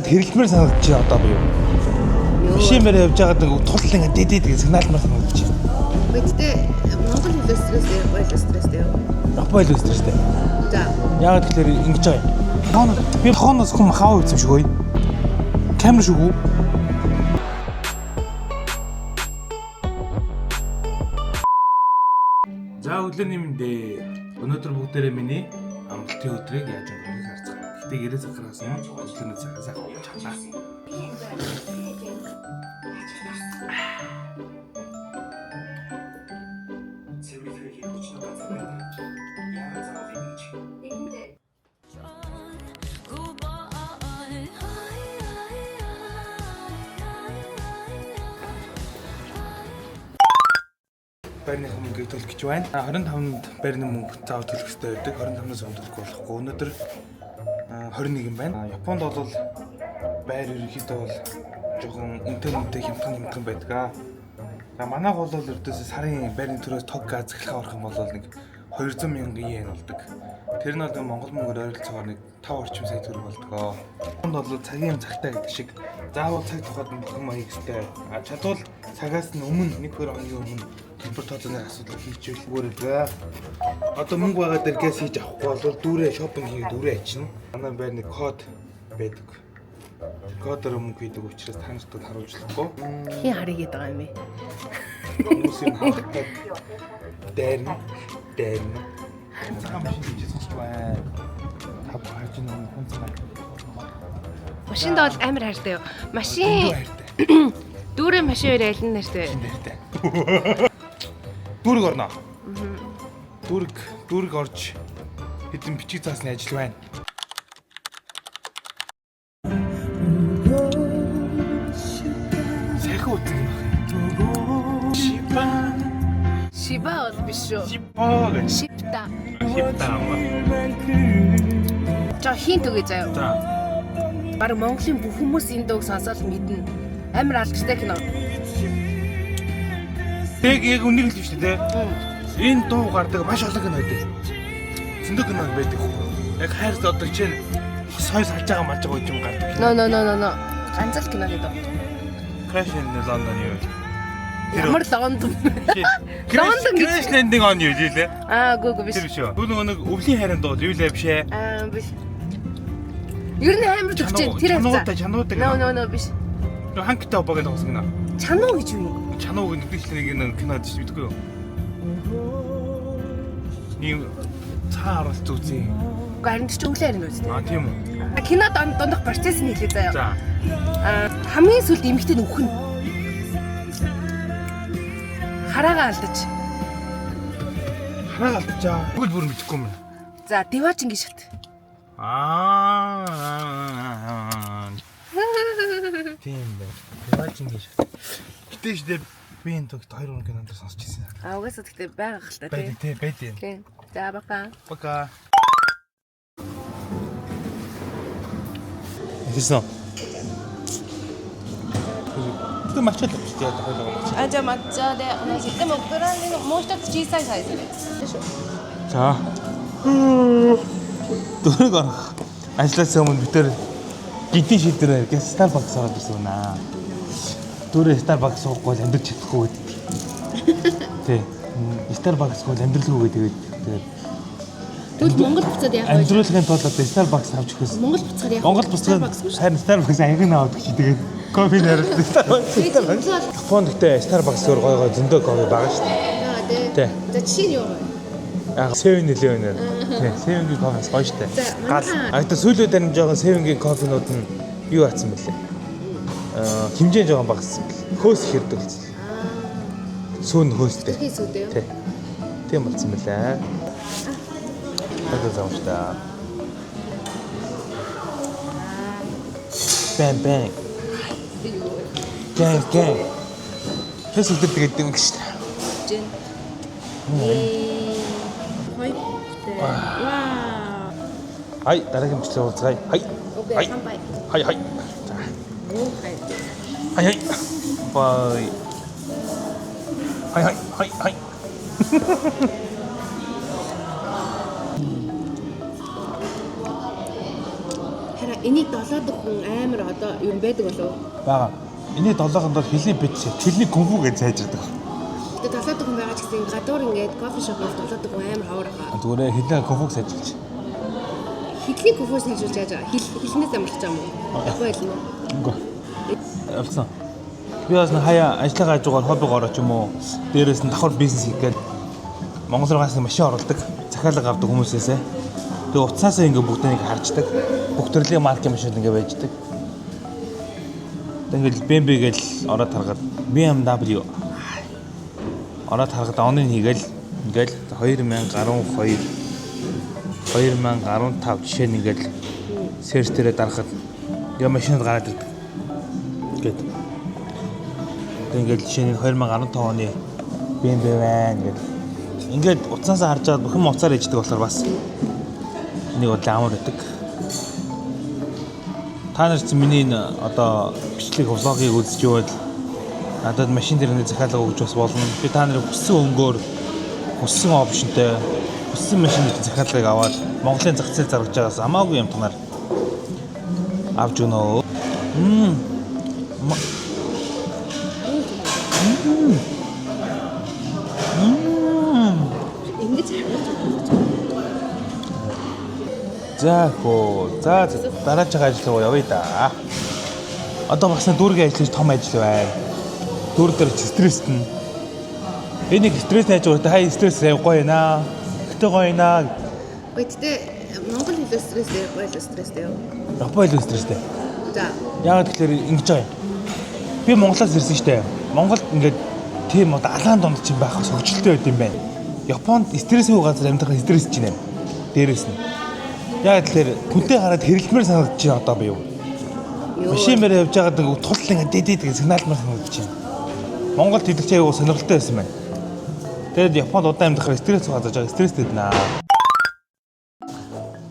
Хэрэлдмээр санагдаж байна одоо би юу. Машин мэрэ явж байгаад нэг тул ингээ дэд дэд гэж сигналмаар санагдаж байна. Мэдээ Монгол хэлээс стресстэй, баялаа стресстэй юу? Япон хэл стресстэй. За. Яагаад тэгэхээр ингэж байгаа юм. Хоноос би хоноос хүм хав үзсэн шиг ой. Камер шиг үү? За өглөөний мэнд ээ. Өнөөдөр бүгдээрээ миний амралтын өдрийг яаж өнгөрөхийг харцгаая. Гэхдээ гэрээ захараас нь өглөөний цагаас сайхан ууж чадлаа. Байрны мөнгийг төлөх гэж байна. 25-нд байрны мөнгө заавал төлөх ёстой байдаг. 25-наас өмнө төлөхгүй болохгүй. Өнөөдөр 21 юм байна. Японд бол байр ерөнхийдөө бол жоохон үнэтэй үнэтэй хямдхан хямдхан байдаг аа. За манайх бол ердөөсөө сарын байрны төрөөс тог газ эхлэх орох юм бол нэг 200 мянган йен болдог. Тэр нь бол Монгол мөнгөөр ойролцоогоор нэг 5 орчим сая төгрөг болдог. Японд бол цагийн юм цагтаа гэдэг шиг заавал цаг тухайд нь бүх юм хийх ёстой. А чадвал цагаас нь өмнө 1 2 хоногийн өмнө төлбөр тооцооны асуудал хийчихвэл байдаг. Одоо мөнгө байгаа дээр газ хийж авахгүй бол дүүрээ шопинг хийгээд дүүрээ ачна. Манай байр нэг код байдаг. Тэр кодоор мөнгө хийдэг учраас та нарт бол харуулж болохгүй. Хин харъя гэдэг байгаа юм бэ? Хүмүүсийн хавхтай дайрна дайрна. Цагаан машин хийж зогсож байна. Та бүхэн харж байгаа хүн цагаан. Машинд бол амар хайртай юу? Машин хайртай. дүүрээ машин хоёр аль нь хайртай вэ? Хайртай. Дүүрэг орно. Дүүрэг дүүрэг орж хэдэн бичиг заасны ажил байна. Сайхан утсан юм байна. Шипа. Шиба бол биш шүү. Шипа гэж. Шипта. Шипта юм. Жо хин түгээ заяа. За. Бараг Монголын бүх хүмүүс энэ дууг сонсоод мэднэ. Амар алдартай кино. Тэг яг үнийг л биш үү те. Энэ дуу гардаг маш олон кино байдаг. Зөндөө кино байдаг. Яг хайр одоо чинь сой салж байгаа малж байгаа юм гардаг. Но но но но но. Ганц л кино гэдэг. Crash in London юу? Ямар Лондон. Crash Лондон гэж. Crash Landing on you лээ. Аа гүү гүү биш. Тэр биш үү? Түн нөгөө нэг өвлийн хайрын дуу юу лээ биш ээ. Аа биш. Ер нь амар төгч тэр Чануутай чануутай. Но но но биш. Ханктай обог гэдэг тоглосон кино. Чануу гэж юу юм? Чануу гэдэг нэг нэг кино дээ мэдгүй юу? Нэг цаа оруулалт үзье. Үгүй харин чи өглөө харин үзтээ. Аа тийм үү. Кино дундах процесс нь хэлээ заяа. За. Аа хамгийн сүүлд эмэгтэй нь үхэн. Хараагаа алдаж. Хараа алдчихаа. Тэгвэл бүр мэдэхгүй юм. За Девачин гэж шат. Аа. Тийм байна. Девачин гэж. Гэтэ шдээ би энэ тогт хоёр гурван кинонд сонсч ирсэн. Аа угаасаа тэгтээ байгаа хэл та Байдаг тий. тий, байдаг. Тийм. За бака. Пока. Хэлсэн. で抹茶だってやった方があじゃあ抹茶で同じ。でもブランデーのもう一つ小さいサイズで。でしょ。 За. Дөрөг орох. Ажлаас өмнө бид тэр гидийн шийдвэр гаргаж Starbucks ороод ирсэн байна. Дөрөв Starbucks уухгүй бол амьдрч чадахгүй гэдэг. Тий. Starbucks-гүй бол амьдралгүй гэдэг. Тэгээд Тэгвэл Монгол буцаад яах вэ? амьдруулахын тулд одоо Starbucks авч өгөхөөс Монгол буцахаар яах вэ? Монгол буцаад харин Starbucks аяг нь авдаг чи тэгээд кофе нарилдаг Starbucks. Starbucks. Японд гэхдээ Starbucks өөр гой гой зөндөө кофе байгаа шүү дээ. Аа Тий. За жишээ нь юу вэ? Яг 7-Eleven-ээр. Тий, 7-гийн кофе бас гоё штэ. За, Гал. манайхаа- А гэтээ сүүлийн дээр нь жоохон 7-гийн кофенууд нь юу атсан бэлээ? Аа, хэмжээ жоохон багассан бэлээ. Хөөс их хэрдэг болсон. Сүүн хөөстэй. Хий сүдээ юу? Тий. Тийм болсон бэлээ. Одоо заамжтай. Бэн бэн. Гэн гэн. Хэс өдөр тэгээд юм гэж. Жин. Хоёр. Вау. Хай дараагийн бичлэг уулзгаая. Хай. Окей, Хай. самбай. Хай хай. За. Муухай. Хай хай. Бай. Хай хай хай хай. Хараа Энийг долоодох хүн амар одоо юм байдаг болов уу? Бага. Эний долоохонд бол хилийн бит, хилний кунфу гэж сайжирдаг. Гэтэ долоодох хүн байгаа ч гэсэн гадуур ингээд coffee shop ээс долоодох хүн амар ховор хаа. Зүгээр хилний кунфуг сайжирч. Хилний кунфу сайжруулж яаж байгаа? Хил хилнээс амарч байгаа юм уу? Япон хэл нь. Үгүй. Явсан. Би бас хаяа ажлынхаа хажуугаар хоббигоороо ч юм уу дээрээс нь давхар бизнес хийх гээд Монгол руу ганц машин оруулдаг, захиалга авдаг хүмүүсээсээ. Тэгээ утсаасаа ингээ бүгднийг харждаг. Бүх төрлийн маркийн машин ингээ байждаг. Тэгээ ингээл BMW гээл ороод харахад BMW ороод харахад оныг хийгээл ингээл 2012 2015 жишээ нь ингээл search дээрээ дарахад ингээ машинууд гараад ирдэг. Гээд. Тэгээ ингээл жишээ нь 2015 оны BMW байна гэл. Ингээд утсаасаа харж байгаад бүх юм утсаар иждэг болохоор бас нэг бодлоо амар байдаг. Та нар чинь миний энэ одоо бичлэг vlog ыг үзэж байвал надад машин дээр нэг захиалга өгч бас болно. Би та нарыг хүссэн өнгөөр, хүссэн option тэй, хүссэн машины захиалгыг аваад Монголын зах зээл заргаж байгаас хамаагүй юм та нар авч өгнө. Мм. Ингэж харуулж байгаа. За хөө. За дараагийн ажил руу явъя да. Одоо бас нэг дүүргийн ажил том ажил байна. Дүүр дээр ч стресстэн. Энийг стресс найж байгаа хай стресс явахгүй наа. Гэтэ гоё наа. Гэхдээ гэтэ монгол хэлээр стресстэй, япон хэлээр стресстэй юу? Япон хэлээр стресстэй. За. Яагаад тэгэхээр ингэж байгаа юм. Би Монголоос ирсэн штэ. Монголд ингээд тийм одоо алаан дунд чинь байх согжилттой байд юм байна. Японд стрессгүй газар амьдрах стресс чинь юм. Дээрээс нь. Яагаад тэгэхээр хүнтэй хараад хэрэлдмээр санагдаж байна одоо би юу. Машин мэрэ явж байгаад нэг тул ингээд дэд дэд гэж сигналмаар санагдаж байна. Монголд идэх чи аюу сонирхолтой байсан байна. Тэгээд Японд удаан амьдрахаар стресс газар жаа стресстэй дэнэ.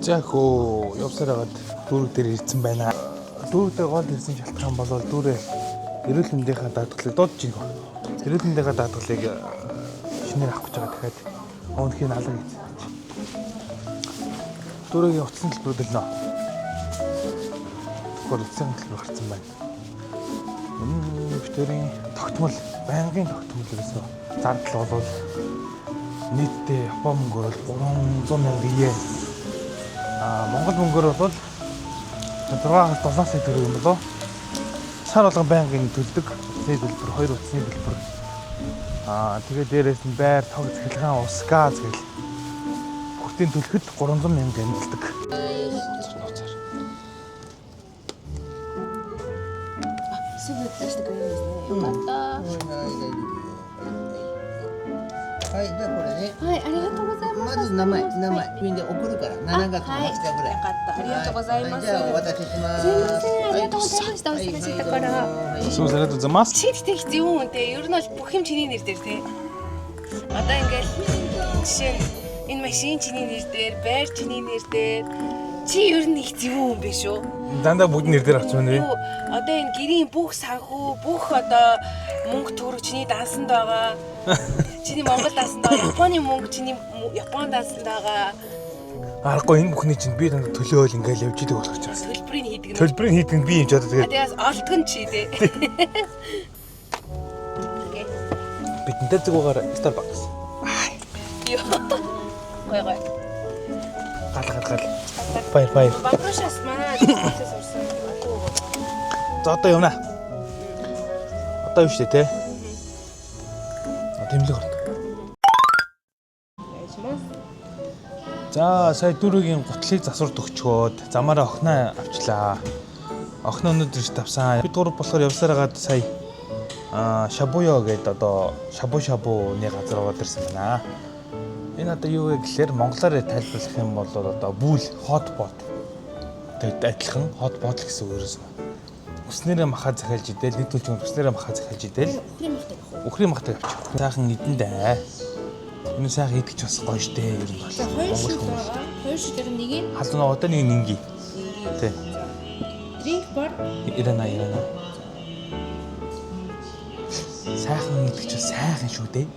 За хөө явсаар хагаад дүүрэг дээр ирсэн байна. Дүүрэг дээр гол ирсэн шалтгаан бол дүүрээ эрүүл мэндийнхаа даатгалыг дуудаж байна. Эрүүл мэндийнхаа даатгалыг шинээр авах гэж байгаа дахиад өмнөхийг алга хийсэн. Дүүрэгийн утасны төлбөр төлнө. Тэгэхээр утасны төлбөр гарсан байна. Битэрийн тогтмол, байнгын тогтмол ерөөсөө зардал бол нийтдээ Япон мөнгөөр бол 300 мянга йен. Аа Монгол мөнгөөр бол 6-аас 7 сая төгрөг юм болоо. Сар болгон байнгын төлдөг. Утасны төлбөр, хоёр утасны төлбөр. Аа тэгээ дээрээс нь байр, тог цахилгаан, ус, газ гэл хүртийн төлөхөд 300 мянга амжилтдаг. すぐ出してくれるんですね。よかった。はい、じゃあこれね。はい、ありがとうございます。まず名前、名はい前、便で送るから、7月の20日ぐらい。わかった。ありがとうございます。はいじゃあお渡しします。すいません、ありがとうございました。お忙しいところ。 Сүүс арай замаас. Чи тэгтээ хэцүү юм те. Ер нь бол бүх юм чиний нэр дээр те. Одоо ингээл жишээ нь энэ машин чиний нэр дээр, байр чиний нэр дээр. Чи ер нь их хэцүү юм биш үү? Дандаа бүгд нэр дээр авч байна. Юу одоо энэ гэрийн бүх санхүү, бүх одоо мөнгө төгрөг чиний дансанд байгаа. Чиний Монгол дансанд байгаа, Японы мөнгө чиний Япон дансанд байгаа. Аргагүй энэ бүхний чинь би дандаа төлөөл ингээл явж идэг болох ч бас. Төлбөрийг хийдэг нь. Төлбөрийг хийдэг нь би юм ч одоо А тэгээд тэгээс олдго нь чи те. Окей. бидэнтэй зүгүүгээр Starbucks. Йоо. Гой гой. Гал гал гал. Баяр баяр. Бабрушаас манай зүйлээс урсан олон үг. За одоо явна. Одоо юу штэ те. Тэмлэг орно. За сая дүүргийн гутлыг засвар төгчөөд замаараа охиноо авчлаа. Охин өнөөдөр иш тавсан. Бид гурав болохоор явсаар хагаад сая шабуё гэдэг одоо шабу шабуны газар ороод ирсэн байна. Энэ одоо юу вэ гэхээр монголоор тайлбарлах юм бол одоо бүл hot pot. Тэгэд адилхан hot pot л гэсэн үг ерөөсөн. Үснээрээ махаа захиалж идэл, нэг төлж үснээрээ махаа захиалж идэл. Үхрийн махтай явах уу? Үхрийн махтай явчих. Сайхан идэн дээ. Энэ сайхан идэх ч бас гоё штэ ер нь бол. За хоёр шил байгаа. Хоёр шилээр нэг нь Халуун одоо нэг нинги. Тий. Drink bar. Ирана ирана. Сайхан идэх ч бас сайхан шүү дээ.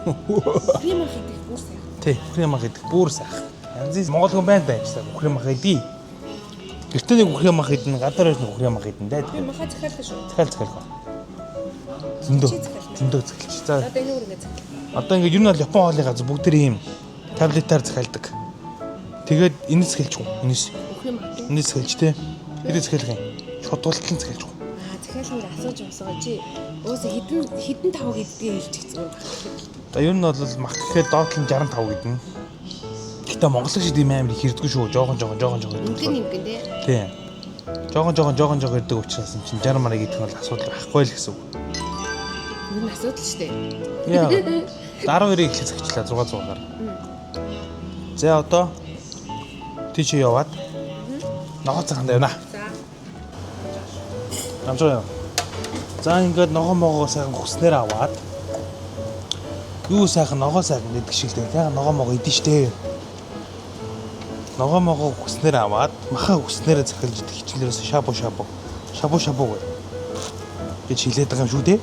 Үхрийн мах идэх бүр сайхан. Тий, үхрийн мах идэх бүр сайхан. Янзын Монгол хүн байна даа гэсэн үхрийн мах идий Гэртээ нэг үхрийн мах идэн, гадаар нэг үхрийн мах идэн дээ. Би маха захиалах шүү. Захиал захиалах. Зөндөө. Зөндөө захиалч. За. Одоо энэ үргээ захиал. Одоо ингээд ер нь бол Япон хоолны газар бүгд тэр ийм таблетаар захиалдаг. Тэгээд энэс захиалч уу? Энэс. Үхрийн мах. Энэс захиалч те. Энэс захиалах юм. Шодгуултлан захиалч уу? Аа захиалгыг асууж юмсгаа чи. Өөсө хідэн хідэн тавг иддгийг хэлчих зүгээр байх. За ер нь бол мах гэхэд доотлон 65 гэдэн. Гэтэ Монгол шиг тийм амар их хэрдэггүй шүү. Жохон жохон жохон жохон ирдэг. Үнхэн нэмгэн тий. Тийм. Жохон жохон жохон жохон ирдэг учраас юм чинь 60 марыг идэх нь бол асуудал байхгүй л гэсэн үг. Ер нь асуудал шүү дээ. Яа. 12-ыг эхлэх захичлаа 600-аар. За одоо тийш яваад ногоо цагаанд явна. За. Намжаа яа. За ингээд ногоо могоо сайхан хүснээр аваад юу сайхан ногоо сайхан гэдэг шиг л дээ. Сайхан ногоо могоо идэн штэ. Ногоо могоо хүснээр аваад маха хүснээрээ захиалж идэх хичээлээс шабу шабу. Шабу шабу гэж хэлээд байгаа юм шүү дээ.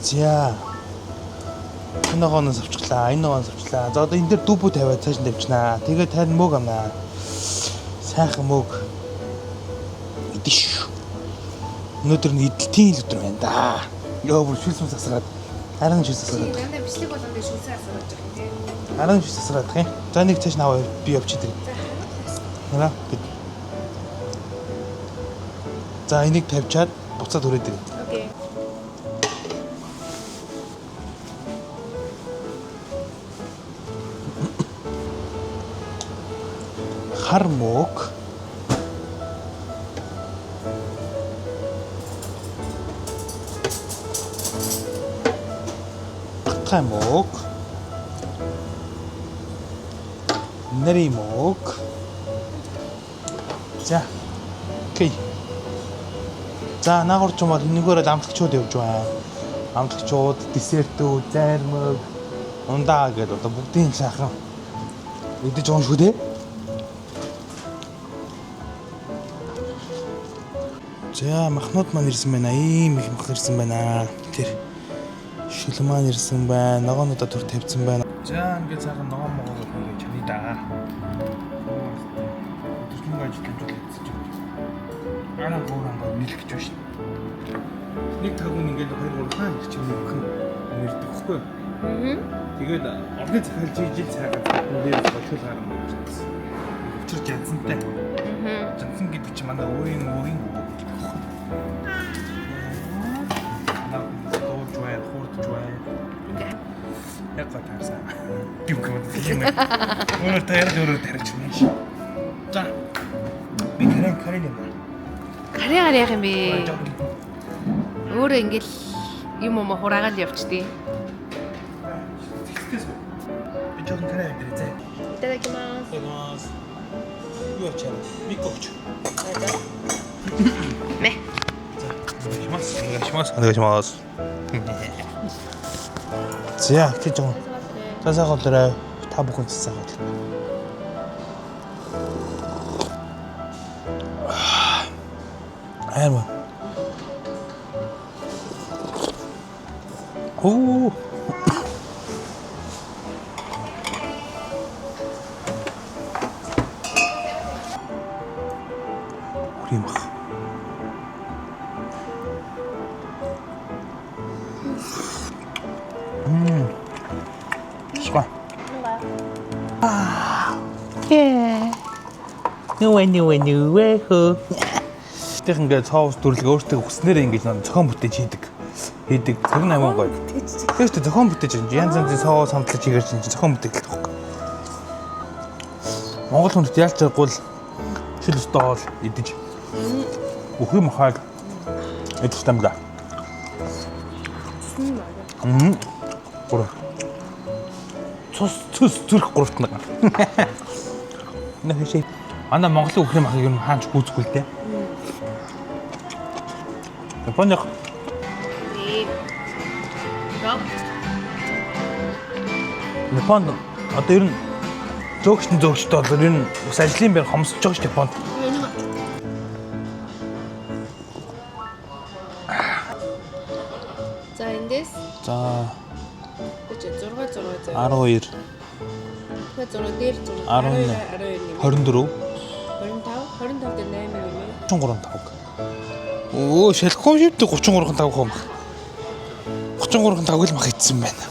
За. Энэ ногооноос авчихлаа, энэ ногооноос авчлаа. За одоо энэ дээр дүүбүү тавиад цааш нь тавьчихнаа. Тэгээд тань мөг авнаа. Сайхан мөг идэх шүү. Өнөөдөр нь эдэлтийн л өдөр байна да. Йоо бүр шүлсэм сасгаад харин шүл сасгаад. Дандаа бичлэг болгон дээр шүлсэн асууж байгаа юм тий. Харин шүл сасгаад юм. За нэг цааш нь аваа би явчих дээ. Нара бид. За энийг тавьчаад буцаад хүрээд ирээ. Окей. Хар мөг. Батгай мөг. Нэрийн мөг. За. Окей. За наагур ч юм бол энэгээр л амтлагчуд явж байна. Амтлагчуд, десертүүд, зайрмаг, ундаа гэдээ одоо бүгдийн сайхан идэж байгаа юм шүү дээ. За махнууд маань ирсэн байна. Ийм их мах ирсэн байна. Тэр шүл маань ирсэн байна. Ногоонуудаа түр тавьсан байна. За ингээд сайхан ногоон могоогоо ингээд чанъя да. Өдөржингөө ажил дамжуулаад идсэн чинь. Араа гурван гоо нийлэх гэж байна шин. Нэг тагуун ингээд 2 3 хаа ирчих юм бүхэн нэрдэг хөхгүй. Аа. Тэгээд орны захиалж ижил цайгаа дээр болчихвол гарна гэж байна. Учир жанцантай. Аа. Жанцан гэдэг чинь манай өвийн өвийн өвөө гэдэг хөхгүй. Манай дууж бай, хурдж бай. Яг гоо таарсан. Юм гэмээр юм. Өөрөөр таарч өөрөөр тарьж байна шин. За. Би карен карен юм. Кари гар яах юм бэ? Өөрөө ингээл юм юм хураагаал явчдээ. Би жоохон карен авдэрээ зэ. いただきます。 ます。юу ачаа? Микоч. ね。 お願いします。お願いします。За, чи жоо. За сайхан болоорой. Та бүхэн ч сайхан болоорой. Амар. Оо. Хүрийн мах. Шва. Нүвэ нүвэ нүвэ хөө. Тэр ингээд соус дүрлэг өөртөө хүснээр ингэж зохион бүтээж хийдэг. Хийдэг. Тэр нь амар гоё. Тэр чинь зохион бүтээж юм. Янз янзын соус хамтлаж хийгээр чинь зохион бүтээлтэй байхгүй. Монгол хүнд ялч чадахгүй л шил өстой хоол идэж. Үхрийн махаг идэх юм да. Гурав. Цус цус зүрх гуравт нэг. Нэ хэшээ. Манай Монголын үхрийн махыг ер нь хаач гүйцэхгүй л дээ. Японы Японд одоо ер нь зөөгчтөн зөөгчтэй бол ер нь ус ажлын байр хомсож байгаа шүү дээ Японд. За эндээс За 6 6 6 12. Дахиад 6 дээр 6. 18. 12 нэмээ. 24. 25 25 дээр 8 нэмээ. 33 5. Өө, шалхуу шивдэг 33 5 хөө мах. 33 5 л мах идсэн байна.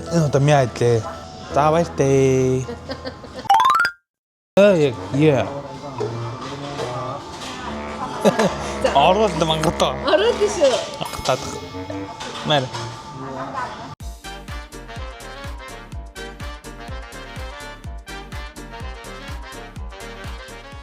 Энэ удаа мяа идлээ. За баяртай. Аа яг яа. Орвол мангатаа. Ороод шүү. Мангатаад. Мэр.